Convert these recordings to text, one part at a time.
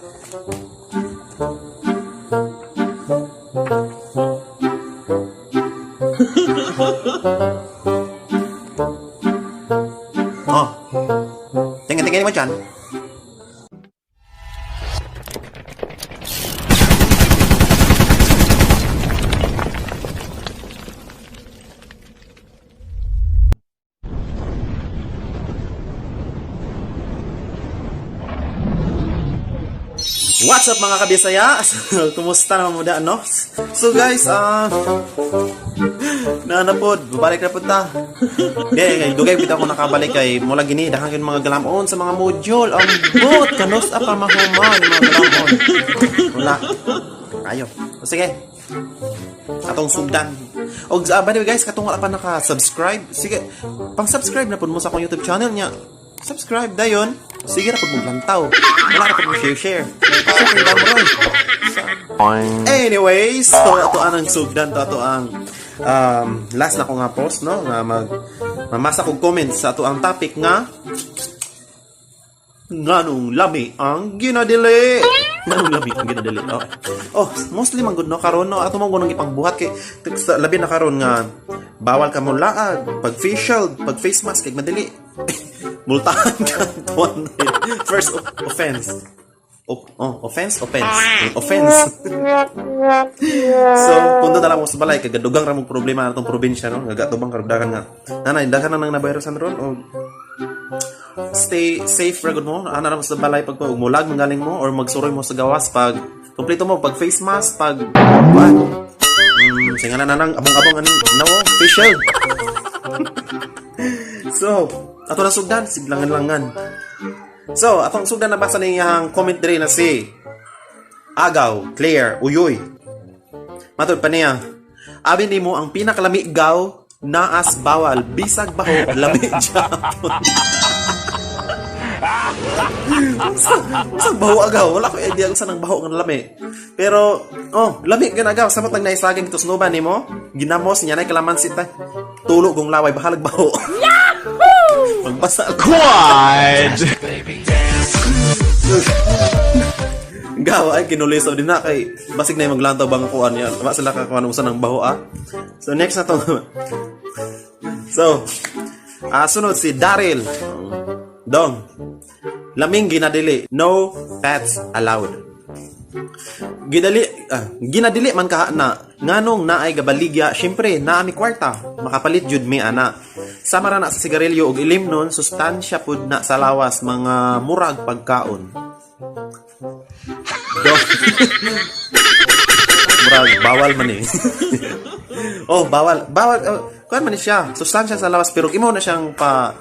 Oh. Tingin-tingin mo dyan. What's up, mga kabisaya? Kumusta naman mo da, no? So guys, na pod, babalik na pud ta. Di, kay dugay bitaw ko nakabalik kay mula gini daghan gyud mga galamon sa mga module. Ang bot kanos pa mahuman mga galamon. Wala. Ayo. O sige. Atong sugdan. Og by the way guys, katong wala pa naka-subscribe, sige, pang-subscribe na pud mo sa akong YouTube channel niya. Subscribe dayon. Sige ra pud mo lantaw. Wala ra pud mo share-share. Kasi kay Damroy. Anyways, so ato ang sugdan to ato ang last na ko nga post, no, nga mag mamasa kog comments sa ato ang topic nga nganong lami ang ginadili. Nganong lami ang ginadili. Oh, oh mostly man gud no karon, no, ato man gud ang ipangbuhat kay sa labi na karon nga bawal ka mo laag, pag facial, pag face mask kay madali. Multahan ka first offense. Oh, offense, offense. Offense. So, punto na lang mo sa balay kay gadugang ra mong problema na tong probinsya, no. Ngagatubang karugdagan nga. Nanay, daghan na nang nabayrosan ron o stay safe ra gud mo. Ana ra mo sa balay pag mulag man galing mo or magsuroy mo sa gawas pag kumpleto mo pag face mask, pag kuan. Singa na nang abong-abong aning nawo, face shield. So, ato na sugdan siglangan-langan. So, atong sugdan nabasa niyang comment diri na si Agaw, Claire, Uyoy. Matod pa niya, abi nimo ang pinakalami gaw naas bawal bisag baho lami japon. Unsa baho agaw? Wala ko idea kung saan ang baho nga lami. Pero oh, lami gyud agaw samot nang naisaging tusnoban nimo, ginamos niya nay kalamansi ta. Tulo gong laway bahalag baho. Yahoo! Magbasa. Quad! Gaw ay kinuliso din na kay basig na yung maglantaw bang kuan niya. Wa sila ka kuan usa ng baho ah. So next na to. So, sunod si Daryl. Dong. Laming ginadili. No pets allowed. Gidali, ginadili man ka na nganong naay gabaligya, syempre naa mi kwarta, makapalit jud mi ana. Sama ra na sa sigarilyo og ilim nun, sustansya pud na sa lawas, mga murag pagkaon. Dong. Murag bawal man eh. Oh, bawal. Bawal oh, kuan man ni siya, sustansya sa lawas pero imo na siyang pa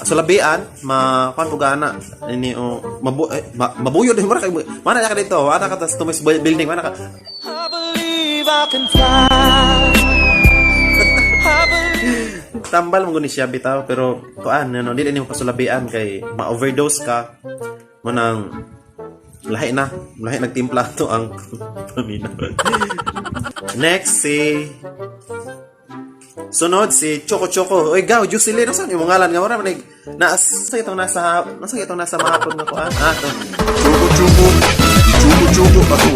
sulabian ma kuan po gana ini oh, mabuyo din mura kay mana ka dito, ana ka tas tumis building mana ka. I believe I can fly. I believe. Tambal mo guni siya bitaw pero kuan ano dili nimo pasulabian kay ma-overdose ka mo nang lahi na lahi nagtimpla to ang pamina. Next si sunod si Choco Choco. Oy gaw, Jusilin, unsa imong ngalan nga mura man nasa itong nasa nasa itong nasa mahapon nga kuan. Ah, to. Chuko chuko, chuko chuko ako.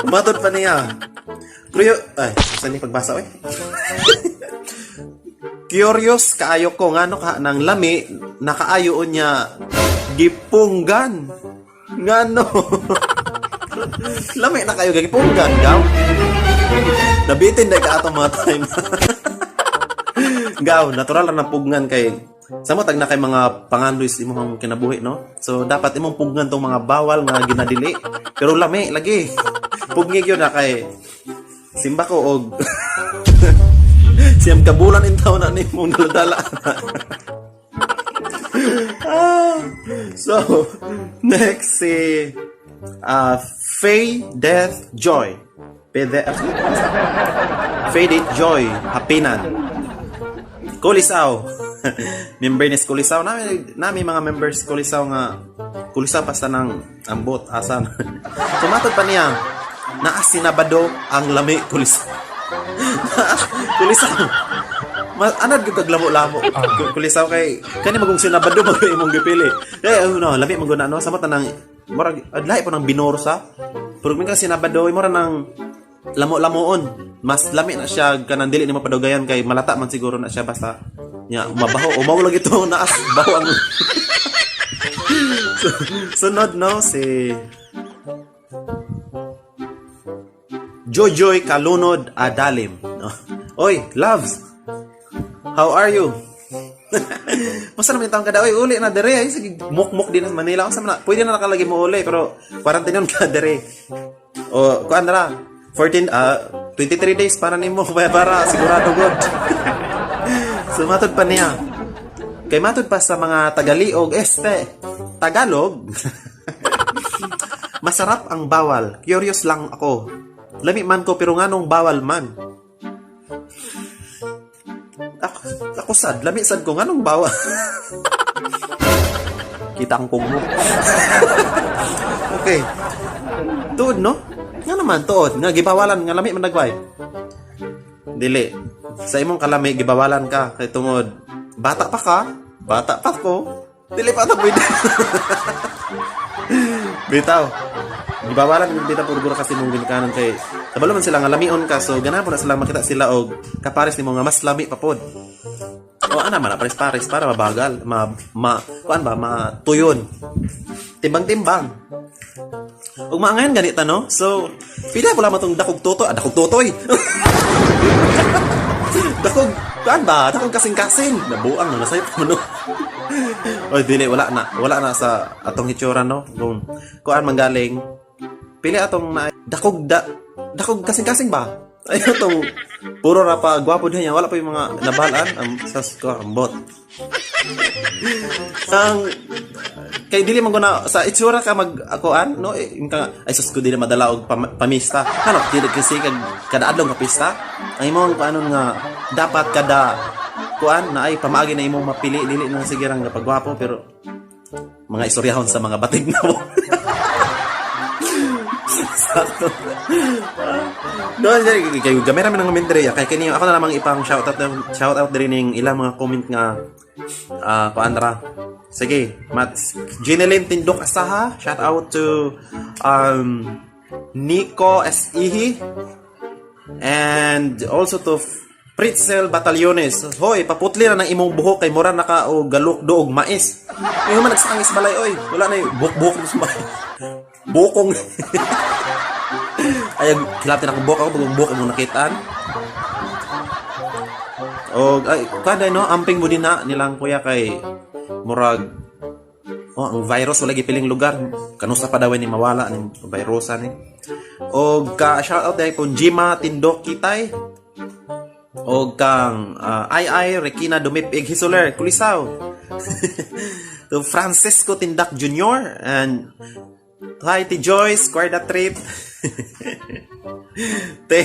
Matod pa niya. Kuyo, ay, saan ni pagbasa oy? Curious kaayo ko ngano ka nang lami nakaayo niya gipunggan. Ngano? Lami na kayo gipunggan gaw. Nabitin dai ka atong mga time. Gaw, natural na pugnan kay sa mo tag na kay mga pangandoy sa imong kinabuhi, no? So dapat imong pugnan tong mga bawal nga ginadili. Pero lami lagi. Pugngig yun na kay simba ko og siyam ka bulan in taon na nimong daladala. Ah, so, next si Faye Death Joy. Pwede, Faye Death Joy, Hapinan. Kulisaw. Member ni Kulisaw. Nami mga members Kulisaw nga Kulisaw pa sa nang ambot asan. Sumatod pa niya. Naa sinabado ang lami Kulisaw. Kulisaw. Mas anad gyud kag lamo-lamo. Kulisaw kay kani magong sinabado mag imong gipili. Eh ano, lami man gud na no, samot na nang murag adlahi po ng binorsa. Pero kung ka sinabado, mura nang lamo-lamoon. Mas lami na siya kanang dili nimo padugayan kay malata man siguro na siya basta nya mabaho o mao lagi to naas baho ang. Sunod no si Jojoy Kalunod Adalim. No? Oy, loves. How are you? Musta naman yung taong kada? Oy, uli na dere. Ay, sige, mukmuk din sa Manila. Unsa man na? Pwede na nakalagi mo uli, pero quarantine yun ka dere. O, kuan na ra. 14, 23 days para nimo para sigurado good. So, matod pa niya. Kay matod pa sa mga Tagaliog, este, Tagalog, masarap ang bawal. Curious lang ako. Lami man ko pero nganong bawal man? Ako sad, lami sad ko nganong bawal. Kita ang kong mo. Okay. Tuod no? Nga naman tuod nga gibawalan nga lami man dagway. Dili. Sa imong kalami gibawalan ka kay tungod bata pa ka, bata pa ko. Dili pa ta pwede. Bitaw. Gibawalan gud bitaw puro kasi mong ginikanan kay kabalo man sila nga lamion ka, so ganahan po na sila makita sila og kapares nimo nga mas lami pa pod. O ana man pares pares para mabagal, ma, ma kuan ba matuyon. Timbang-timbang. Ug maangayan ganita no. So pila pula matong dakog toto, dakog totoy. Dakog kuan ba? Dakog kasing-kasing. Nabuang na nasayop mo no. Oy dili wala na, wala na sa atong hitsura no. Kung kuan manggaling pili atong na dakog da, dakog kasing-kasing ba? Ay atong puro ra pa gwapo din niya, wala pa yung mga nabalaan ang sa ko ambot. Ang kay dili man guna sa itsura ka mag akuan no eh, yung ka, ay sus ko dili madala og pamista ano dili kasi kag kada adlaw nga pista ang imong kuanon nga dapat kada kuan na ay pamaagi na imong mapili dili na sige rang pagwapo pero mga istoryahon sa mga batig na mo. Sakto. Doon diri kay gamera man ang comment diri kay kini ako na lamang ipang shout out diri ning ilang mga comment nga kuan ra. Sige, Mats Jeneline Tindok Asaha, shout out to Nico S. Ihi and also to Pritzel Batalyones. Hoy, paputli na ng imong buhok kay mura na ka og galok do og mais. Yung man nagsakangis balay oy. Wala na buhok-buhok sa balay. Bukong. Ay, kilapin akong buhok ako pag buhok imong nakitaan. Og ay kada no amping mo din na nilang kuya kay murag oh, ang virus wala gipiling lugar. Kanusa pa daw ni mawala ni virusa ni. Og ka shout out dahil kung Jima Tindok Kitay og kang Ay Ay Rekina Dumipig Hisoler Kulisaw to Francisco Tindak Jr. and hi ti Joyce Guarda Trip. Te,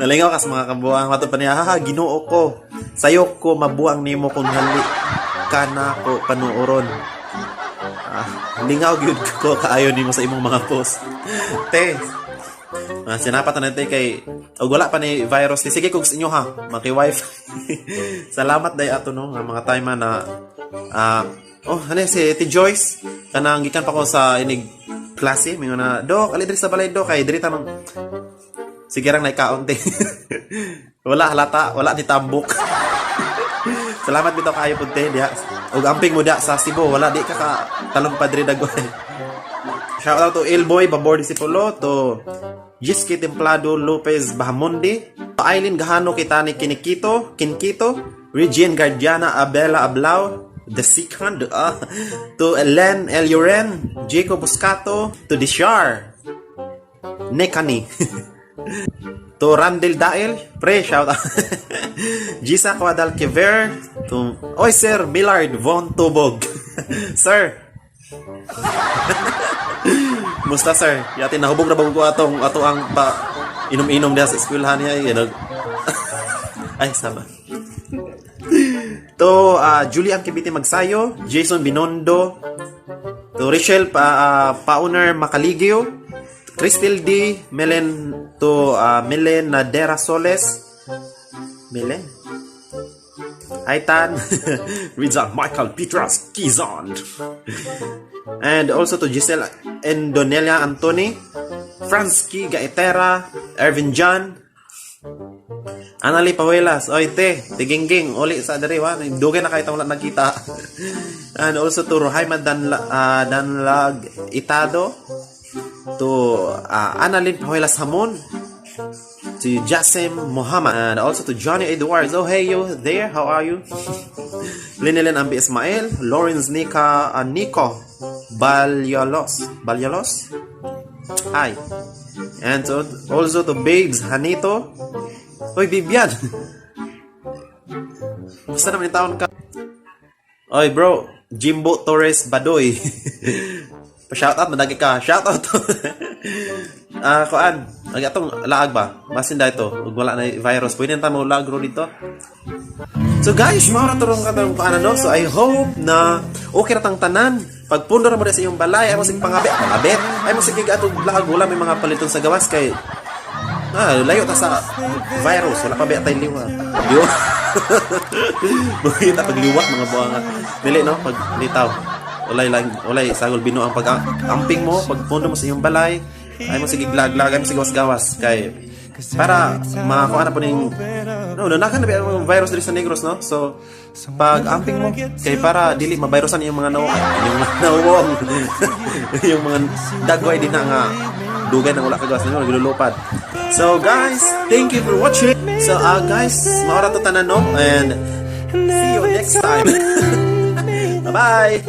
nalingaw ka sa mga kabuang. Mato pa niya, haha, Ginoo ko. Sayo ko mabuang nimo kung hali ka na ko panuoron. Ah, lingaw gyud ko kaayo nimo sa imong mga post. Te, sinapat na natin kay og wala pa ni virus ni sige kog sa inyo ha maki wifi. Salamat day ato no nga mga time na oh ano si Ti Joyce kanang gikan pa ko sa inig klase mingon na dok ali diri sa balay dok kay diri ta mang sige rang naikaon te. Wala halata, wala ni tambok. Salamat bitaw kaayo pud te diha. Og amping mo da sa Cebu, wala di ka ka talong padre dagway. Shout out to Elboy Babor Discipulo, to Jiske Templado Lopez Bahamonde, to Eileen Gahano Kitani Kinikito, Kinkito, Regine Guardiana Abela Ablao, The Second, to Elen Eluren, Jacob Buscato, to Dishar, Nekani, to Randel Dael, pre, shout out. Gisa Guadalquiver, to, oy Sir Millard Von Tubog. Sir, musta sir? Yati nahubog na bago ko atong ato ang pa inom-inom diha sa eskwelahan niya ay nag ay sama. To Julian Kibiti Magsayo, Jason Binondo, to Richelle pa, Pauner Macaligio, Crystal D, Melen to Melen Nadera Soles, Melen. Hi, Tan. Rizal Michael Petras Kizon. And also to Giselle Endonelia Anthony, Franski Gaetera, Ervin John, Anali Pawelas, oy te, tigingging, uli sa diri wa, dugay na kayo wala nagkita. And also to Rohaima Danlag Itado, to Annalyn Pawelas Hamon, to Jasim Muhammad, and also to Johnny Edwards. Oh, hey you there, how are you? Linilin Ambi Ismail, Lawrence Nika, Nico Balyalos, Balyalos? Hi. And to, also to Babes Hanito. Oy, Bibian. Basta naman yung taon ka. Oy, bro. Jimbo Torres Badoy. Pa-shout out, madagi ka. Shout out. Ah, kuan. Ag atong laag ba? Basin da ito. Ug wala na virus. Pwede na ta mo laag ro dito. So guys, mao ra to rong katong kuan no. So I hope na okay ra tang tanan. Pagpundo ra mo sa iyong balay, ay mo sig pangabit, pangabit. Ay mo sige atong laag, wala may mga paliton sa gawas kay layo ta sa virus, wala pa ba tay liwat. Liwat. Makita pagliwat mga buanga. Dili no, pag litaw. Walay lang, walay sagol bino ang pag amping mo, pagpundo mo sa iyong balay, ay mo sige lag-lag, ay mo sige gawas kay para makakuha na po ning no, nanakan na ba ang virus diri sa Negros, no? So pag amping mo kay para dili mabirusan yung mga nawong, yung mga dagway din na nga dugay nang wala kagawas na naglulupad. So guys, thank you for watching. So guys, mao ra to tanan no, and see you next time. Bye bye.